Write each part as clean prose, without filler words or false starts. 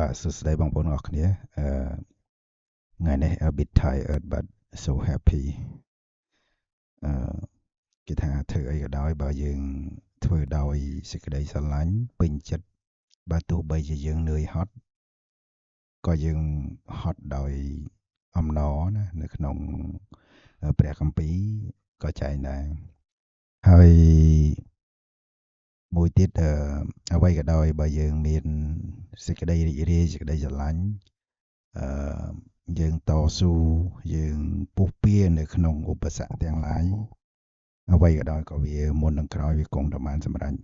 បាទសួស្តីបងប្អូនអរគ្នាអឺថ្ងៃនេះ a bit tired but so happy. អឺគេថាធ្វើអីក៏ដោយបើយើងធ្វើដោយសេចក្តីស្រឡាញ់ពេញចិត្តបើទោះបីជាយើងនឿយហត់ក៏យើងហត់ដោយអំណរណានៅក្នុងព្រះគម្ពីរក៏ចែងដែរហើយមួយទៀតអ្វីក៏ដោយបើយើងមានសេចក្តីរីករាយសេចក្តីស្រឡាញ់អឺយើងតស៊ូយើងពុះពៀនៅក្នុងឧបសគ្គទាំងឡាយអ្វីក៏ដោយក៏វាមុននឹងក្រោយវាគង់តែបានសម្រេច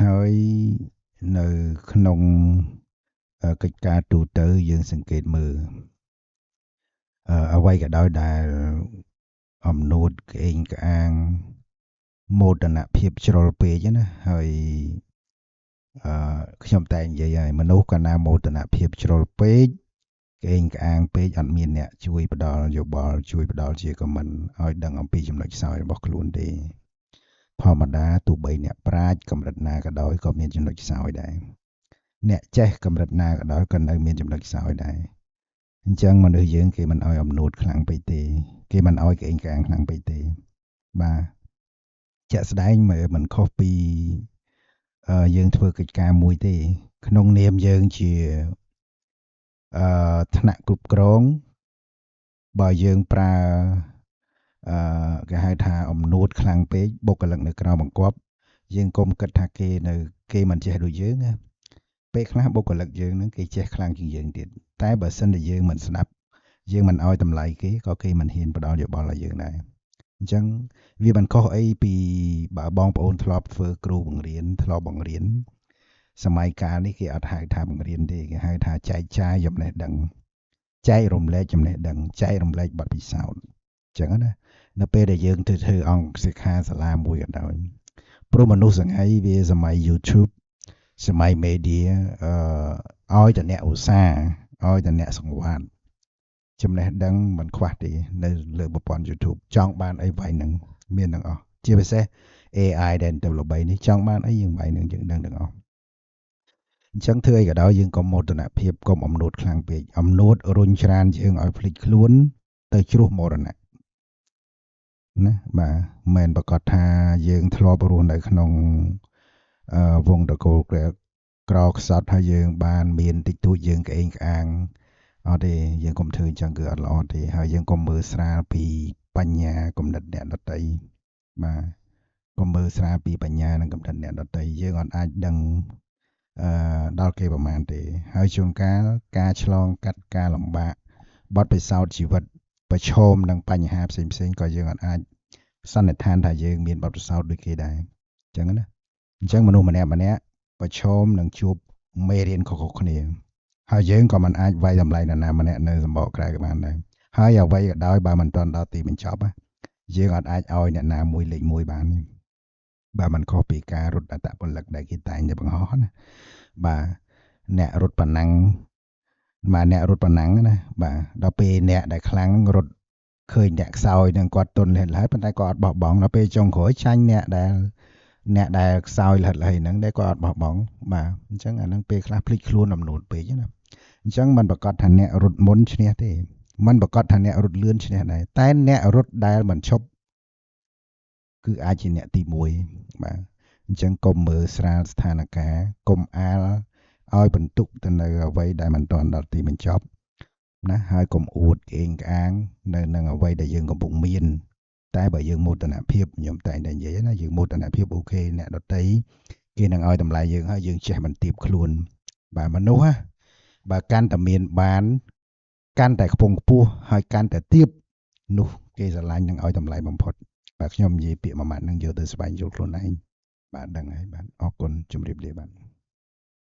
ហើយនៅក្នុងកិច្ចការទូទៅយើងសង្កេតមើលអ្វីក៏ដោយដែលអំនួតក្អេងក្អាងមោទនភាពជ្រុលពេកណាហើយអឺខ្ញុំតែនិយាយហើយមនុស្សកាលណាមោទនភាពជ្រុលពេកក្អេងក្អាងពេកអត់មានអ្នកជួយផ្ដល់យោបល់ជួយផ្ដល់ជា comment ឲ្យដឹងអំពីចំណុចខ្សោយរបស់ខ្លួនទេធម្មតាទោះបីអ្នកប្រាជ្ញកម្រិតណាក៏ដោយក៏មានចំណុចខ្សោយដែរអ្នកចេះកម្រិតណាក៏ដោយក៏នៅមានចំណុចខ្សោយដែរអញ្ចឹងមនុស្សយើងគេមិនឲ្យអំនួតខ្លាំងពេកទេគេមិនឲ្យក្អេងក្អាងខ្លាំងពេកទេបាទជាក់ស្ដែងមិនខុសពីយើងធ្វើកិច្ចការមួយទេក្នុងនាមយើងជាអឺថ្នាក់គ្រប់គ្រងបើយើងប្រើអឺគេហៅថាអំនួតខ្លាំងពេកបុគ្គលិកនៅក្រៅបង្គាប់យើងកុំគិតថាគេនៅគេមិនចេះដូចយើងណាពេលខ្លះបុគ្គលិកយើងនឹងគេចេះខ្លាំងជាងយើងទៀតតែបើសិនជាយើងមិនស្ដាប់យើងមិនឲ្យតម្លៃគេក៏គេមិនហ៊ានផ្ដល់យោបល់ឲ្យយើងដែរអញ្ចឹងវាមិនខុសអីពីបើបងប្អូនធ្លាប់ធ្វើគ្រូបង្រៀនធ្លាប់បង្រៀនសម័យកាលនេះគេអត់ហៅថាបង្រៀនទេគេហៅថាចែកចាយចំណេះដឹងចែករំលែកចំណេះដឹងចែករំលែកបទពិសោធន៍អញ្ចឹងណានៅពេលដែលយើងធ្វើអង្គសិក្ខាសាលាមួយក៏ដោយព្រោះមនុស្សសង្ហៃវាសម័យ YouTube សម័យ media អឺឲ្យតែអ្នកឧស្សាហ៍ឲ្យតែអ្នកសង្វាតចំណេះដឹងមិនខ្វះទេនៅលើប្រព័ន្ធ YouTube ចង់បានអីវាយនឹងមានទាំងអស់ជាពិសេស AI ដែលទៅល្បីនេះចង់បានអីយើងវាយនឹងយើងដឹងទាំងអស់អញ្ចឹងធ្វើអីក៏ដោយយើងកុំមោទនភាពកុំអំនួតខ្លាំងពេកអំនួតរុញច្រានយើងឲ្យភ្លេចខ្លួនទៅជ្រោះមរណៈណាបាទមិនប្រកាសថាយើងធ្លាប់រស់នៅក្នុងវងតកូលក្រខ្សត់ហើយយើងបានមានតិចតួចយើងក្អេងក្អាងអត់ទេយើងកុំធ្វើអញ្ចឹងគឺអត់ល្អទេហើយយើងកុំមើលស្រាលពីបញ្ញាគំនិតអ្នកដតីបាទកុំមើលស្រាលពីបញ្ញានិងគំនិតអ្នកដតីយើងអត់អាចដឹងអឺដល់គេប្រមាណទេហើយជួនកាលការឆ្លងកាត់ការលំបាកបទពិសោធន៍ជីវិតប្រឈមនឹងបញ្ហាផ្សេងផ្សេងក៏យើងអត់អាចសន្និដ្ឋានថាយើងមានបទពិសោធន៍ដូចគេដែរអញ្ចឹងណាអញ្ចឹងមនុស្សម្នាក់ម្នាក់ប្រឈមនឹងជួបមេរៀនខុសៗគ្នាហើយយើងក៏មិនអាចវាយតម្លៃនរណាម្នាក់នៅសម្បកក្រៅក៏បានដែរហើយអ្វីក៏ដោយបើមិនទាន់ដល់ទីបញ្ចប់យើងអត់អាចឲ្យអ្នកណាមួយលេខ1បានទេបាទมันខុសពីការរត់អត្តពលិកដែលគេតែងតែបង្ហោះណាបាទអ្នករត់ប៉ុណ្ណឹងបាទអ្នករត់ប៉ុណ្ណឹងណាបាទដល់ពេលអ្នកដែលខ្លាំងរត់ឃើញអ្នកខ្សោយនឹងគាត់ទន់លិតហើយប៉ុន្តែគាត់អត់បោះបង់ដល់ពេលចុងក្រោយចាញ់អ្នកដែលខ្សោយលិតហើយហ្នឹងដែលគាត់អត់បោះបង់បាទអញ្ចឹងអាហ្នឹងពេលខ្លះភ្លេចខ្លួនអំនួតពេកណាអញ្ចឹងมันប្រកាសថាអ្នករត់មុនឈ្នះទេมันប្រកាសថាអ្នករត់លឿនឈ្នះដែរតែអ្នករត់ដែលមិនឈប់គឺអាចជាអ្នកទី1បាទអញ្ចឹងកុំមើលស្រាលស្ថានភាពកុំអាលឲ្យបន្ទុកទៅនៅអ្វីដែលមិនទាន់ដល់ទីបញ្ចប់ណាហើយកុំអួតក្អេងក្អាងនៅនឹងអ្វីដែលយើងកំពុងមានតែបើយើងមោទនភាពខ្ញុំតែងតែនិយាយណាយើងមោទនភាពអូខេអ្នកដតីគេនឹងឲ្យតម្លៃយើងហើយយើងចេះបន្ទាបខ្លួនបាទមនុស្សណាបើកាន់តែមានបានកាន់តែខ្ពង់ខ្ពស់ហើយកាន់តែទៀបនោះគេស្រឡាញ់នឹងឲ្យតម្លៃបំផុតបាទខ្ញុំនិយាយពាក្យមួយម៉ាត់នឹងយកទៅស្វែងយល់ខ្លួនឯងបាទដឹងហើយបាទអរគុណជម្រាបលាបាទ។